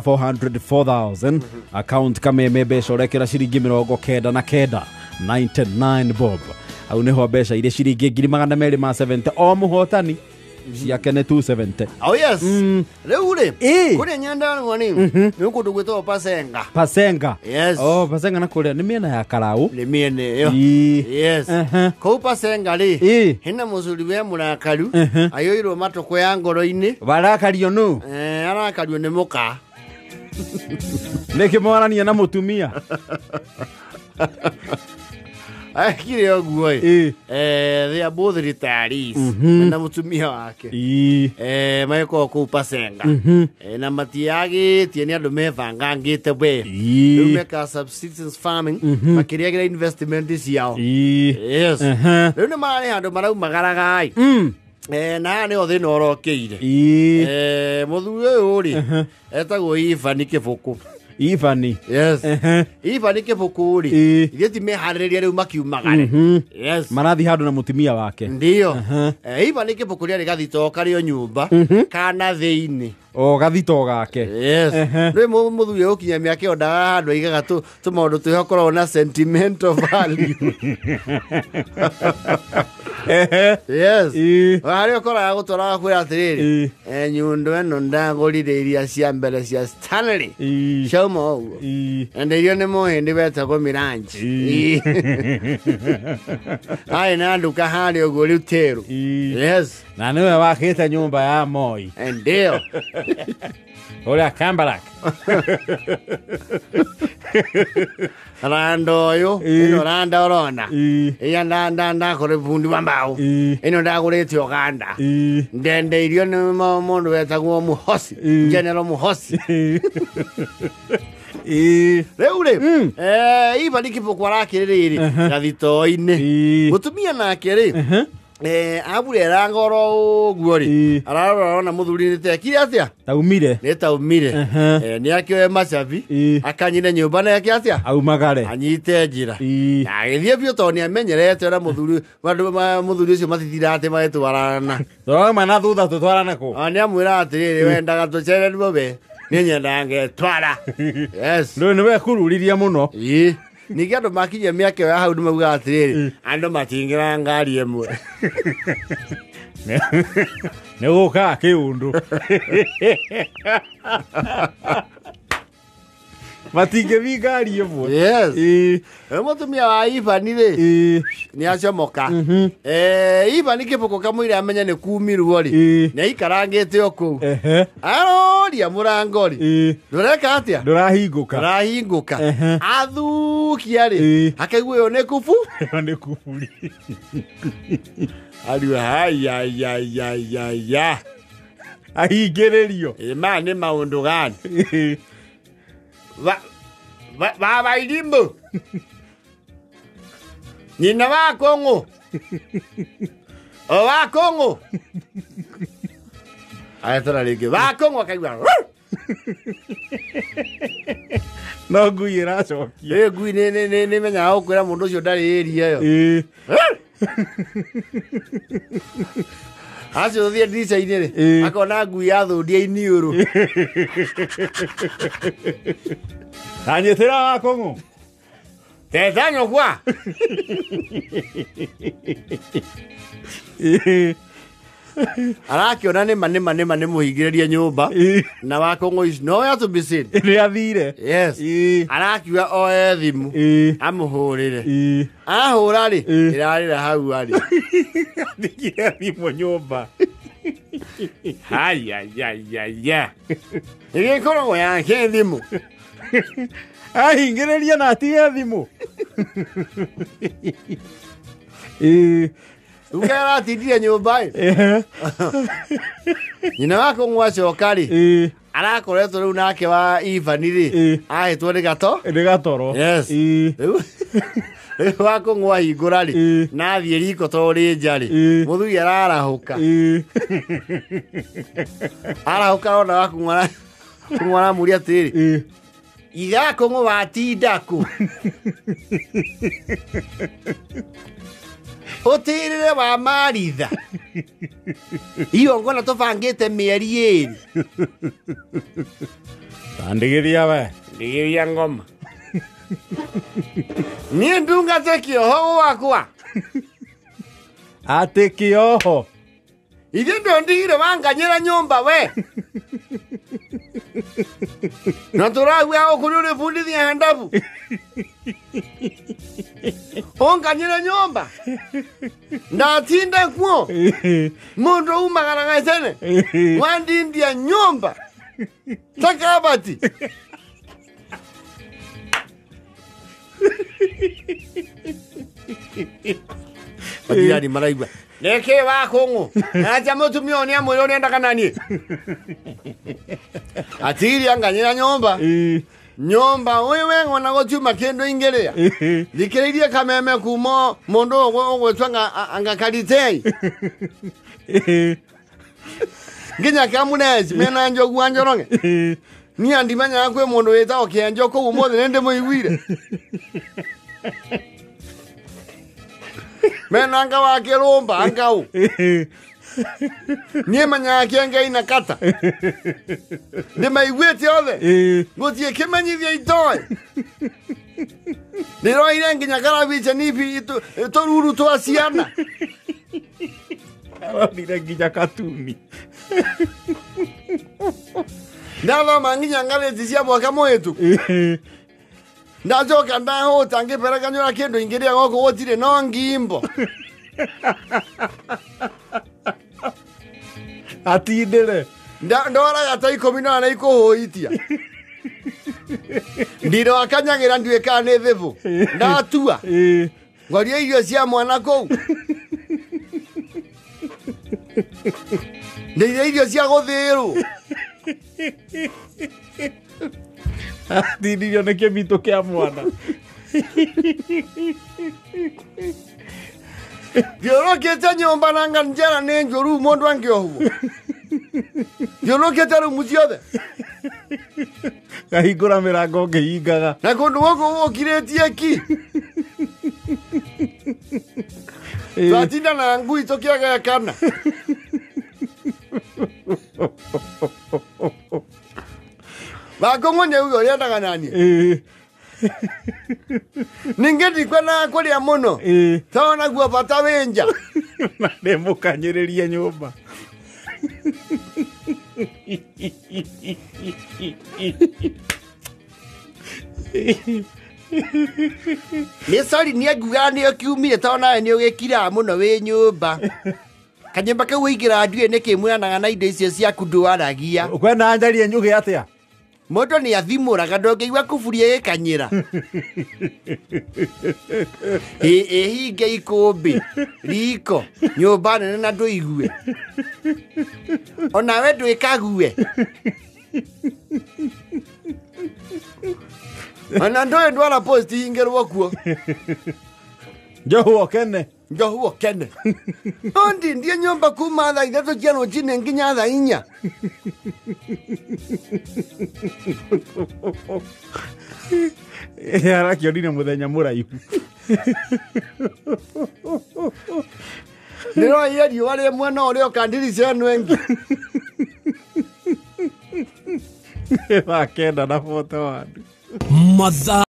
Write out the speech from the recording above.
404,000 account kameme mbeca ũrekĩra ciringi 99, 99 bob. Au nĩho mbeca iria ciringi 270 o mũhotani ciake nĩ 270. Oh yes. Rĩu rĩ, Ĩ. kũrĩa Nyandarũa rĩ, nĩ kũndũ gwĩtagwo Pasenga. Pasenga. Yes. Oh, Pasenga na kũrĩa nĩ mĩena ya Karau. Nĩ mĩena ĩyo. Ĩ. Yes. Aha. Kũu Pasenga rĩ, Ĩ. hena mũcuri we mũrakaru, aiyũirwo matũkũ ya ngoro-inĩ, Warakario nũ? Arakario nĩ mũka. Nĩkĩ mwarania na mũtumia? Ekire ũguo ĩ. Ĩ. They are both retirees. Na mũtumia wake. Ĩ. Magĩkorwo kũu Pasenga. Na matiagĩtie nĩ andũ mebangangĩte we. Ĩ. Rĩu mekaga subsistence farming, makĩrĩagĩra investment ciao. Ĩ. Yes. Aha. Rĩu nĩ mararĩ handũ maraumagaraga ĩ. Na haha nĩho thĩna ũrokĩire. Ĩ. Mũthuri ũyũ rĩ, etagwo Ivan Kĩbũkũ. Ivani. Yes. Ehe. Ivan Kĩbũkũ rĩ, Ĩ. ithuĩ ti meharĩrĩria rĩu makiumagare. Yes. Marathi handũ na mũtumia wake. Ndiyo. Ivan Kĩbũkũ rĩarĩ gathitoo karĩ o nyũmba kana thĩinĩ. O gathitoo gake. Yes. Rĩu mũthuri ũyũ gũkinya mĩaka ĩyo ndaga handũ aigaga tũmaũndũ twĩho na sentimental value. Ehe. Yes. Ĩ. Harĩa ũkoraga gũtwaraga kwĩra atĩrĩrĩ, Ĩ. nyundo ĩno ndagũrire iria cia mbere cia Stanley. Ĩ. Ciauma ũguo. Ĩ. Na irio nĩ mũhĩndĩ wetagwo Miranji. Ĩ. Arĩ na nduka harĩa ũguo rĩu Teru. Ĩ. Yes. Na nĩwe wakĩte nyũmba ya Moi. Ndio. Ũrĩa Kambarak. Randa ũyũ, Ĩ. ĩno randa ũrona. Ĩ. Ĩya ndakore bundi wa mbaũ. Ĩ. Ĩno ndagũrĩte Uganda. Ĩ. Ndendeirio nĩ mũndũ wetagwo Muhosi, Ĩ. General Muhosi. Ĩ. Rĩu rĩ, Ivan Kĩbũkũ arakĩrĩrĩrĩ gathitoo-inĩ. Ĩ. Mũtumia nake rĩ, aburera ngoro ũguo rĩ, Ĩ. ararora arona mũthuri nĩ tekire atĩa? Taumire. Nĩ taumire. Aha. Nĩ akĩoe macabi, Ĩ. akanyine nyũmba na eke atĩa? Aumagare. Anyite njĩra. Ĩ. Na agĩthiĩ biũ tondũ nĩ amenyerete ũrĩa mũthuri andũ mũthuri ũcio matitiraga atĩ magĩtwarana. Tũrauma na thutha tũtwarane kũ? Nĩ amwĩra atĩrĩrĩ, wendaga tũcererwo we, niĩ nyendaga ngetwara. Yes. Rĩu nĩwe kururirie mũno. Ĩ. Ningĩ andũ makinyia mĩaka ĩyo ya hau nĩ maugaga atĩrĩrĩ, andũ matingĩra ngari ĩmwe. Nĩ gũkaga kĩũndũ. Matingĩthiĩ ngari ĩmwe. Yes. Ĩ. Rĩu mũtumia wa Ivan rĩ, Ĩ. nĩ acomoka. Ivan Kĩbũkũ kamũira amenye nĩ kumirwo rĩ, Ĩ. nĩ aikarangĩte o kũu. Ehe. Aroria mũrango rĩ, Ĩ. ndũreka atĩa? Ndũrahingũka. Ndũrahingũka. Ehe. Athukia rĩ, Ĩ. akaigua ĩyo nĩ kubu. Ĩyo nĩ kuburi. Ariũ hayayayaya. Ahingĩrĩrio. Ĩ maya nĩ maũndũ gani? Ĩ. Baba Irimũ. Nyina wa Kũng'ũ. O wa Kũng'ũ. Agetũra rĩngĩ. Wa Kũng'ũ akaigua. "Rrr!" No ngui ĩracokia. Ĩ ngui nĩ menyaga gũkwĩra mũndũ ũcio ndarĩ area ĩyo. Ĩ. Rrr! Acio thiĩ ndirica-inĩ rĩ, Ĩ. akona ngui yathũndia iniũrũ. Anyitĩra wa Kũng'ũ. Teta nyũkwa. Ĩ. Arakĩona nĩma nĩma nĩma nĩ mũhingĩrĩrie nyũmba. Ĩ. Na wa Kũng'ũ is nowhere to be seen. Nĩ athire. Yes. Ĩ. Arakiuga oe thimũ. Ĩ. Amũhũrĩre. Ĩ. Ahũra rĩ, Ĩ. ĩrarĩra hau arĩ. Athikire thimũ nyũmba. Hayayayaya. Ĩgĩkoragwo yake thimũ. Ahingĩrĩria na atige thimũ. Ĩ. Uga aratindire nyũmba ĩ. Ehe. Nyina wa Kũng'ũ acoka rĩ, Ĩ. arakoretwo rĩu nake wa Ivan rĩ, Ĩ. ahĩtwo nĩ gato. Nĩ gatoro. Yes. Ĩ. Rĩu wa Kũng'ũ ahingũra rĩ, Ĩ. na athiĩ riko tondũ rĩ nja rĩ, Ĩ. mũthuri ararahũka. Ĩ. Arahũka ona wa Kũng'ũ Kũng'ũ aramũria atĩrĩrĩ, Ĩ. iga Kũng'ũ watinda kũ? Ũtĩrĩre wa maritha igongona tũbangĩte mĩeri ĩrĩ. Tandigithia we. Ndigithia ngoma. Niĩ ndungate kĩoho gwakwa. Atĩ kĩoho. Ithe ndondigire wanganyĩra nyũmba we. Na tũragua gũkũ nĩ ũrĩbundithia handabu. Ũnganyĩre nyũmba. Ndatinda kuo. Mũndũ umagaraga tene. Wandindia nyũmba. Ta kabati. Majirani maraigua. Nĩkĩ wa kũng'ũ? Acha mũtumia ũyũ nĩamwĩra ũrĩa endaga naniĩ. Atigire anganyĩra nyũmba. Nyũmba ũyũ weng'ona gũtiuma kĩndũ ingĩrĩa. Thikĩrĩirie kameme kuma mũndũ ũgwĩtwo anga karitei. Nginya Kamunezi mena Njogu wa Njoroge. Niĩ andimenyaga kwĩ mũndũ wĩtagwo Kĩenjo kũu ũmũthĩ nĩndĩmũiguire. Mena anga wa Kĩrũmba anga ũ. Niĩ menyaga Kĩengei na Kata. Ndĩmaiguĩte othe. Gũtirĩ kĩmenyithia itoĩ. Ndĩroire nginya karabica nibi tũruru twa ciana. Aronire nginya katuni. Ndathoma nginya ngathĩti cia mwaka mũhĩtũku. Ndacoka ndahũta ngĩperekanyũra kĩndũ ingĩrĩa gũkũ gũtirĩ no ngimbo. Atindĩre. Ndoraga ta 14 ikũhũitia. Ndirokanyagĩra nduĩkaga nĩ thĩbũ. Ndatua. Ngoria irio cia mwana kũu. Ndĩire irio cia gũthĩĩrwo. Atindirio nĩ kĩmitũ kĩa mwana. Thiũrũkĩte nyũmba nanga njera nĩ njũru mũndũ angĩohwo. Thiũrũkĩte rumu ciothe. Ngahingũra mĩrango ngĩhingaga. Na kũndũ gũkũ gũkirĩtie ki. Twatinda na ngui tũkĩagekana. Wakũng'ũ nĩauga ũrĩa endaga naniĩ. Ningĩ ndikwendaga kũrĩa mũno. Tondũ naguo bata wĩ nja. Na nĩmũkanyĩrĩrie nyũmba. Nĩ sorry niĩ ngugaga nĩ ũkiumire tondũ nawe nĩ ũgĩkiraga mũno wĩ nyũmba. Kanyũmba kau ũingĩraga ndiũĩ nĩkĩ mwĩranaga na indo icio ciaku ndwaragia. Ũkwenda njarie njũgĩ atĩa? Mũndũ nĩ athimũraga ndũngĩigua kuburi ĩgĩkanyĩra. Ĩhinge ikũmbĩ, riko, nyũmba nene na ndũigue. Onawe ndwĩkague. Ona ndũĩ ndwara post ihingĩrwo kuo. Njohu okene. Njohu okene. Ondindie nyũmba kuma thaa 3 cia rũcinĩ nginya thaa 4. Arakĩonire mũthenya mũraihu. Ndĩroire riũa rĩ mwena ũrĩa ũka ndirica ĩno ĩngĩ. Thaa 9:41. Mathaa